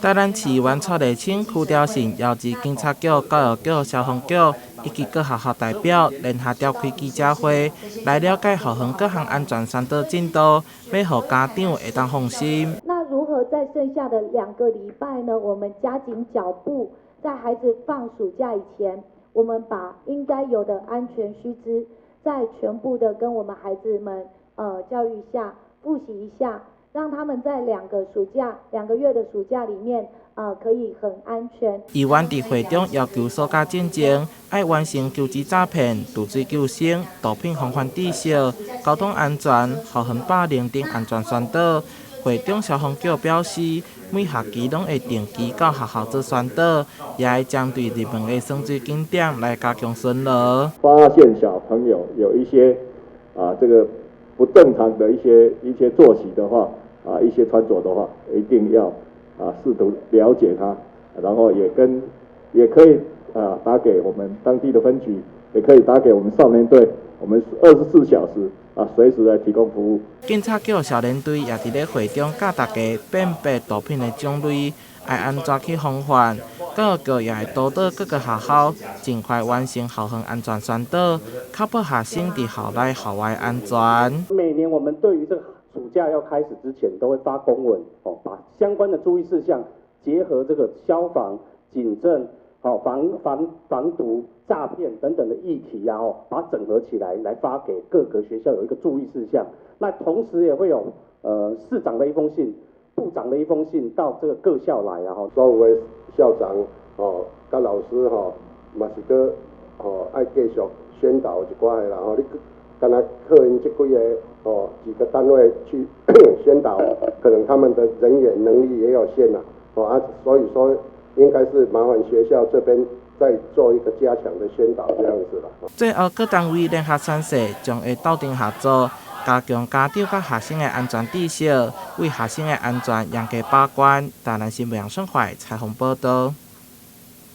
台南市議員蔡麗清、區調信、遙治警察局、教育局、消防局以及各學校代表聯合召開記者會，來了解校園各項安全宣導進度，欲予家長會當放心。那如何在剩下的2個禮拜呢？我們加緊腳步，在孩子放暑假以前，我們把應該有的安全須知，再全部的跟我們孩子們教育一下，複習一下。讓他們在兩個暑假、2個月的暑假裡面，可以很安全。議員佇會中要求暑假進前，愛完成求職詐騙、溺水救生、毒品防範知識、交通安全、校園霸凌等安全宣導。會中消防局表示，每學期攏會定期到學校做宣導，也會針對熱門的耍水景點來加強巡邏。發現小朋友有一些這個不正常的一些作息的話，一些穿着的話，一定要試圖了解他，然後也可以打給我們當地的分局，也可以打給我們少年隊，我們24小時隨時來提供服務。警察局少年隊也佇咧會中教大家辨別毒品的種類，愛按怎去防範。教育局也會督導各個學校盡快完成校園安全宣導，確保學生佇校內校外安全。每年我們對於這個暑假要開始之前，都會發公文，哦，把相關的注意事項結合這個消防、警政、好防毒、詐騙等等的議題啊，哦，把它整合起來，來發給各個學校有一個注意事項。那同時也會有市長的一封信、部長的一封信到這個各校來，然後所有的校長哦，佮老師吼，嘛是閣吼愛繼續宣導一寡的啦吼，你敢若靠𪜶這幾个哦幾個單位去宣導，可能他們的人員能力也有限啦，哦啊，所以說應該是麻煩學校這邊再做一個加強的宣導，這樣子啦。最後，各單位聯合宣誓，將會鬥陣合作，加強家長佮學生的安全知識，為學生的安全嚴格把關。台南新聞楊勝懷採訪報導。